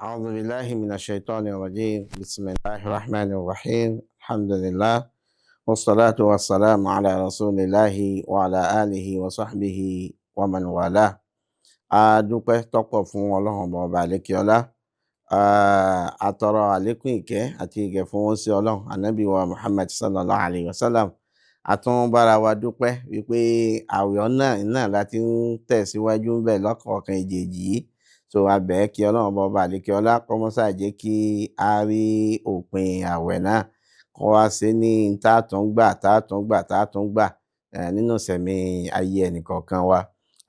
أعوذ بالله من الشيطان الرجيم. بسم الله الرحمن الرحيم. الحمد لله والصلاة والسلام على رسول الله وعلى آله وصحبه ومن والاه. A dúpẹ́ tọ́pọ̀ fún Ọlọ́run Ọba ọba àlékiọlá. A tọrọ àlékún ìkẹ́ àti ìgẹ̀ fún oúnjẹ Ọlọ́run Ànábì wa Muhammad sallallahu alayhi wa sallam. A tún bára wa dúpẹ́ wípé àwẹ̀ náà náà láti ń tẹ̀síwájú ń bẹ̀ lọ́kọ̀ọ̀kan ìjèjì yìí. So a bẹ̀ kí Ọlọ́run Ọba ọba àlékiọlá kó mọ́ ṣáà jẹ́ kí a rí òpin àwẹ̀ náà, kó wá ṣe ní tá a tún gbà, tá a tún gbà, tá a tún gbà nínú ìsẹ̀mí ayé ẹnìkọ̀ọ̀kan wa.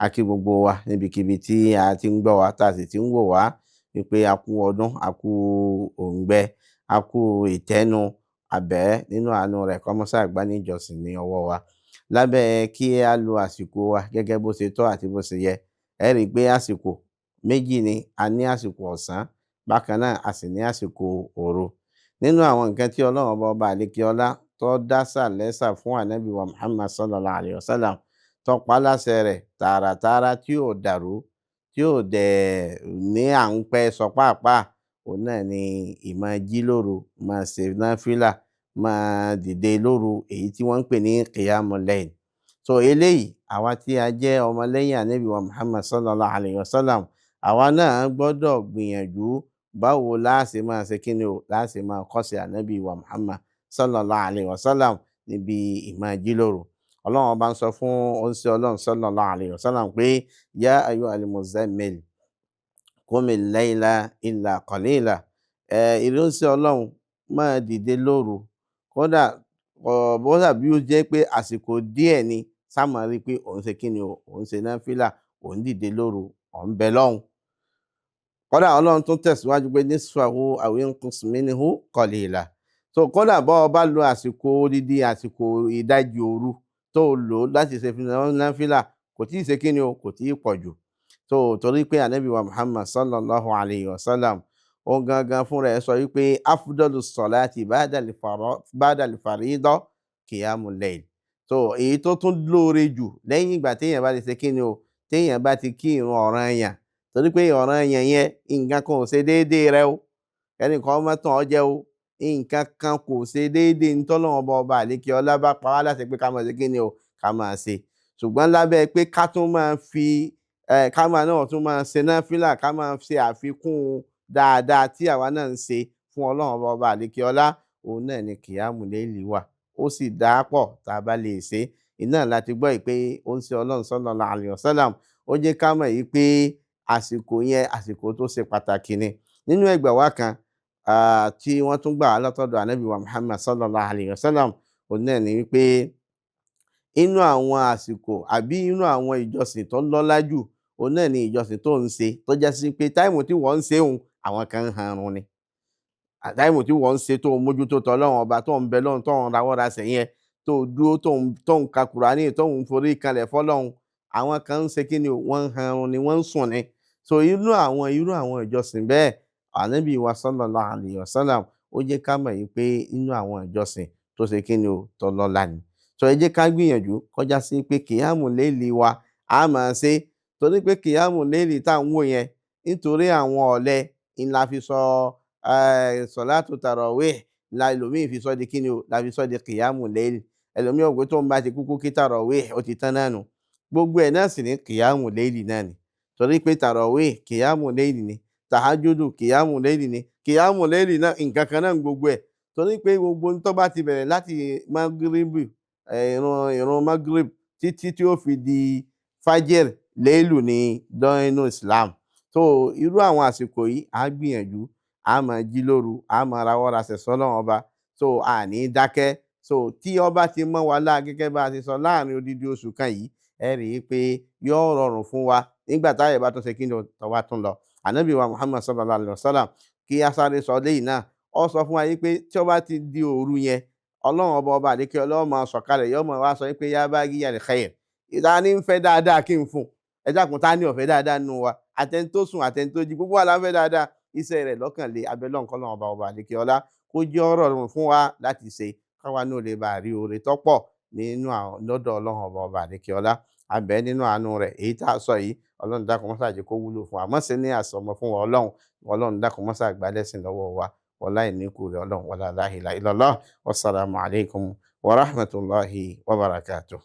A kí gbogbo wa níbikíbi tí a ti ń gbọ́ wa, tá a sì ti ń wò wá, wípé a kú ọdún, a kú òǹgbẹ, a kú ìtẹ́nu. A bẹ̀ nínú àánú rẹ̀ kó mọ́ ṣáà gbà ní ìjọsìn ní ọwọ́ wa. Lábẹ́ kí a lo àsìkò wa gẹ́gẹ́ bó ṣe tọ́ àti bó ṣe yẹ. Ẹ rí i pé àsìkò méjì ni a ní: àsìkò ọ̀sán, bákan náà a sì ní àsìkò òru. Nínú àwọn nǹkan tí Ọlọ́run Ọba ọba àlékiọlá tó dá sà lẹ́sà fún Ànábì wa Muhammad sallallahu alayhi wa sallam, tó pa á láṣẹ rẹ̀ tààràtààrà tí ò dàrú, tí ò dẹ̀ ní à ń pẹ́ sọ pàápàá, òun náà ni ìmáa jí lóru, máa ṣe náfìlà, máa dìde lóru, èyí tí wọ́n ń pè ní qiyamul layl. So eléyìí, àwa tí a jẹ́ ọmọlẹ́yìn Ànábì wa Muhammad sallallahu alayhi wa sallam, àwa náà gbọ́dọ̀ gbìyànjú báwo la ṣe máa ṣe kíni o, la ṣe máa kọ́ṣe Ànábì wa Muhammad sallallahu alayhi wa sallam níbi ìmáa jí lóru. Ọlọ́run Ọba ń sọ fún oúnṣẹ́ Ọlọ́run sallallahu alayhi wa sallam pé ya ayyuhal muzammil qumil layla illa qalila. Ìránṣẹ́ Ọlọ́run, máa dìde lóru. Kódà bódà bí ó jẹ́ pé àsìkò díẹ̀ ni, sá máa rí pé òun ṣe kíni o, òun ṣe náfìlà, òun dìde lóru, òun bẹ lọ́hùn. Kódà Ọlọ́run tún tẹ̀síwájú pé nisfahu aw inqus minhu qalila. So kódà bọ́ ọ bá lo àsìkò odidi àsìkò ìdajì òru tó lò láti ṣe náfìlà, kò tí ì ṣe kíni o, kò tí ì pọ̀ jù. So torí pé Ànábì wa Muhammad sallallahu alayhi wa sallam, òun gangan fúnra ẹ̀ sọ wípé afdalu salati ba'dal farida qiyamul layl. So èyí tó tún lóore jù lẹ́yìn ìgbà téèyàn bá ti ṣe kíni o, téèyàn bá ti kí ìrun ọ̀ranyàn, torí pé ọ̀ranyàn yẹn, nǹkan kan ò ṣe déédéé rẹ o, ẹnìkan má tàn ọ́ jẹ o, nǹkan kan kò ṣe déédéé ní tọ́lọ́run Ọba ọba àlékiọlá bá pa wá láṣẹ pé ká máa ṣe kíni o, ká máa ṣe. Ṣùgbọ́n lábẹ́ pé ká tún máa fi ká máa náà tún máa ṣe náfìlà, ká máa ṣe àfikún dáadáa tí àwa náà ń ṣe fún Ọlọ́run Ọba ọba àlékiọlá, òun náà ni kìyàmù léèlì wà. Ó sì dáa pọ̀ tá a bá lè ṣe. Iná láti gbọ́ yìí pé ó ń ṣe Ọlọ́run sallallahu alayhi wa sallam, ó jẹ́ ká mọ̀ yìí pé àsìkò yẹn, àsìkò tó ṣe pàtàkì ni. Nínú ẹgbàá wa kan tí wọ́n tún gbà wá látọ̀dọ̀ Ànábì wa Muhammad sallallahu alayhi wa sallam, òun náà ni wípé inú àwọn àsìkò àbí inú àwọn ìjọsìn tó lọ́lá jù, òun náà ni ìjọsìn tó ń ṣe tó já sí pé time tí wọ́n ń ṣe òun, àwọn kan ń hanrun ni. Time tí wọ́n ń ṣe tó ń mójútó tọ́lọ́run Ọba, tó ń bẹ lọ́run, tó ń rawọ́ rasẹ̀ yẹn, tó dúró, tó ń ka Kùránì, tó ń forí kanlẹ̀ fọ́lọ́run, àwọn kan ń ṣe kíni o, wọ́n ń hanrun ni, wọ́n ń sùn ni. So inú àwọn irú àwọn ìjọsìn bẹ́ẹ̀, Ànábì wa sallallahu alayhi wa sallam, ó jẹ́ ká mọ̀ yìí pé inú àwọn ìjọsìn tó ṣe kíni o, tó lọ́lá ni. So ẹ jẹ́ ká gbìyànjú kọjá sí pé kìyàmù léèlì wa a máa ṣe, torí pé kìyàmù léèlì tá à ń wò yẹn, nítorí àwọn ọ̀lẹ ńlá fi sọ sọ̀látù tarawih la ẹlòmíì fi sọ di kíni o, la fi sọ di kìyàmù léèlì. Ẹlòmíì ò pé tó ń bá ti kúkú kí tarawih, ó ti tán náà nù. Gbogbo ẹ̀ náà sì ní kìyàmù léèlì náà ni, torí pé tarawih kìyàmù léèlì ni, tàhájúdù kìyàmù léèlì ni, kìyàmù léèlì náà nǹkan kan náà gbogbo ẹ̀. Torí pé gbogbo tó bá ti bẹ̀rẹ̀ láti magribi, ìrun magrib títí tí ó fi di fajr, léèlù ní dán Islam. So irú àwọn àsìkò yìí, á gbìyànjú, á máa jí lóru, á máa rawọ́ rasẹ̀ sọ́lọ́run Ọba. So a ní dákẹ́. So tí ọba ti mọ́ wa lá gẹ́gẹ́ bá a ṣe sọ láàrin odidi oṣù kan yìí, ẹ rí i pé yóò rọrùn fún wa nígbà táyà bá tún ṣe kí ni tó bá tún lọ. Ànábì wa Muhammad sallallahu alayhi wa sallam, kí a sáré sọ léyìí náà, ó sọ fún wa yìí pé tí ó bá ti di òru yẹn, Ọlọ́run Ọba ọba àdékẹ́ Ọlọ́run máa sọ̀kalẹ̀, yóò máa wá sọ pé yá bá gíyà lè khair, ìta ní ń fẹ́ dáadáa kí n fún ẹ dákun, tá ní ọ̀fẹ́ dáadáa nù wa? Àtẹni tó sùn, àtẹni tó jí, gbogbo wa la ń fẹ́ dáadáa. Iṣẹ́ rẹ̀ lọ́kàn lé abẹ́lẹ́ ọ̀nkọ́ Ọlọ́run Ọba ọba àdékẹ́ ọlá kó jẹ́ ọ̀rọ̀ rọrùn fún wa láti ṣe, káwa náà lè bá rí oore tọ́pọ̀ nínú lọ́dọ̀ Ọlọ́run Ọba ọba àdékẹ́ ọlá. Abẹ́ nínú àánú rẹ̀, èyí tá a sọ yìí, Ọlọ́run dákun mọ́sá jẹ́ kó wúlò fún wa, mọ́ sí ní àsọmọ fún wa. Ọlọ́run, Ọlọ́run dákun mọ́sá gbà lẹ́sìn lọ́wọ́ wa. Wọlá ìníkù rẹ̀ Ọlọ́run, wọlá la ilaha illallah. Wassalamu alaikum wa rahmatullahi wa barakatuh.